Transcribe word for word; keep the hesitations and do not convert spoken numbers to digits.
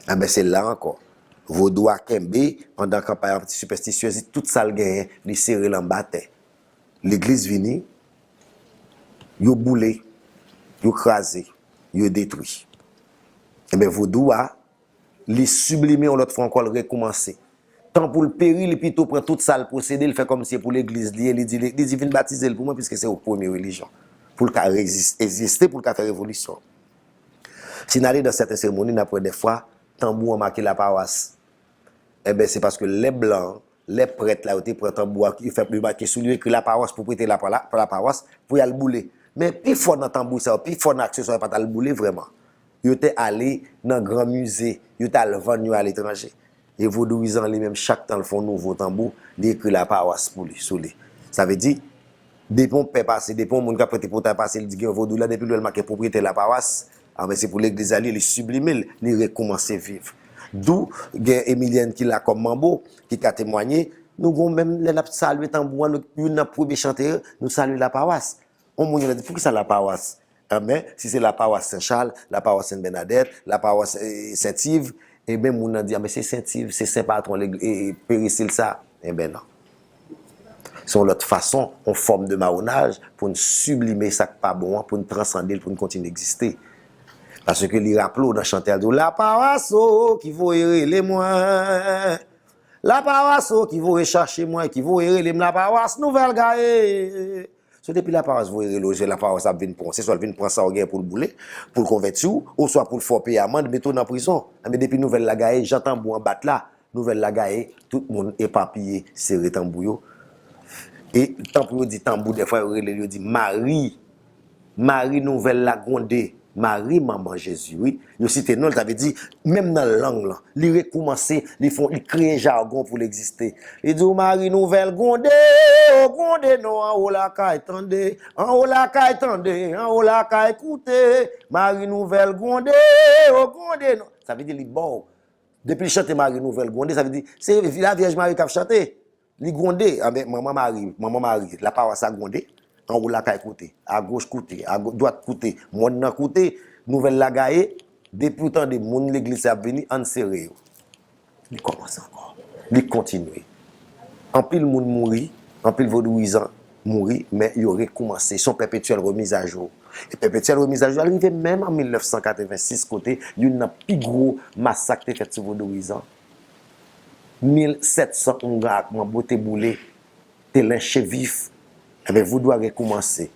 Enben, se la ankò. Vodou a kenbe, pandan kanpay an ti sipèstisyez, tout sa l genyen, li sere l anba tè. Legliz vini, yo boule, yo kraze, yo detwi. Enben, vodou a, li siblime yon lòt fwa ankò, l rekoumanse. Tan pou l peri, li pito pran tout sa l posede, l fè kòmsi se pou legliz li ye, li di, li di vin batize l pou mwen, piske se yon premye relijyon. Pou l ka rezis-, egziste, pou l ka fè revolisyon. Si n ale nan sèten seremoni, n ap wè dèfwa, tanbou an make lapawas. Enben, se paske lè blan, lè prèt la, yo te pran tanbou a, yo fè, yo make sou li, yo ekri lapawas pou prete la, la, lapawas, pou y al boule. Men pi fò nan tanbou sa yo, pi fò nan akseswa yo pa t al boule vrèman. Yo te ale nan gran mize, yo t al vann yo aletranje. E vodouyizan li menm, chak tan l fè yon nouvo tanbou, li ekri lapawas pou li, sou li. Sa vle di, depi yon pè pase, depi yon moun k ap prete pòtay pase, li di gen yon vodou la, depi l wè l make pwopriyetè lapawas, anben se pou legliz la li ye, li siblime l, li rekoumanse viv. Dou gen Emilienne ki la kòm manbo, ki ka temwanye, nou gon menm lè n ap salye tanbou an, nou, youn nan premye chante yo, nou salye lapawas. Yon moun yo di, poukisa lapawas? Enben, si se lapawas Sen Chal, lapawas Sen Bènadèt, lapawas, eh, Sent Iv, enben, moun nan di, enben, se Sent Iv, se sen patwon legliz, eh, eh, peristil sa. Enben, non. Se yon lòt fason, yon fòm de mawonaj pou n siblime sa k pa bon an, pou n transande l, pou n kontinye egziste. Paske li raple w nan chante a, l di w, lapawas o ki voye rele mwen. Lapawas o ki voye chache mwen, ki voye rele m, lapawas Nouvèl Gaye. So, depi lapawas voye rele w, se lapawas ap vin pran w. Se swa l vin pran sa w gen pou l boule, pou l konvèti w, oswa pou l fè w peye amann, mete w nan prizon. Enben, depi nouvèl la gaye, jan tanbou an bat la, nouvèl la gaye, tout moun epapiye, sere tanbou yo. E tanbou yo di tanbou, dèfwa yo rele l, yo di mari. Mari nouvèl la gwonde. Mari manman Jezi, wi. Yo site non l, sa vle di, menm nan lang lan, li rekoumanse, li fè, li kreye jagon pou l egziste. Li di w, mari nouvèl gwonde, o gwonde non, anwo lakay tande, anwo lakay tande, anwo lakay koute, mari nouvèl gwonde, o gwonde non. Sa vle di li ba w. Depi l chante mari nouvèl gwonde, sa vle di, se Lavyèj Mari k ap chante. Li gwonde, anben, manman Mari, manman Mari, lapawas la gwonde, anwo lakay koute, agoch koute, ago-, dwat koute, mòn nan koute, nouvèl la gaye, depi w tande moun legliz la ap vini, ann sere yo. Li kòmanse ankò. Li kontinye. Anpil moun mouri, anpil vodouyizan mouri, men yo rekoumanse. Se yon pèpetyèl remise à jour. E pèpetyèl remise à jour, al rive menm an mil nèf san katrevensis, kote youn nan pi gwo masak te fèt sou vodouyizan. Mil sèt san oungan ak manbo te boule, te lenche vif. Enben, vodou a rekoumanse.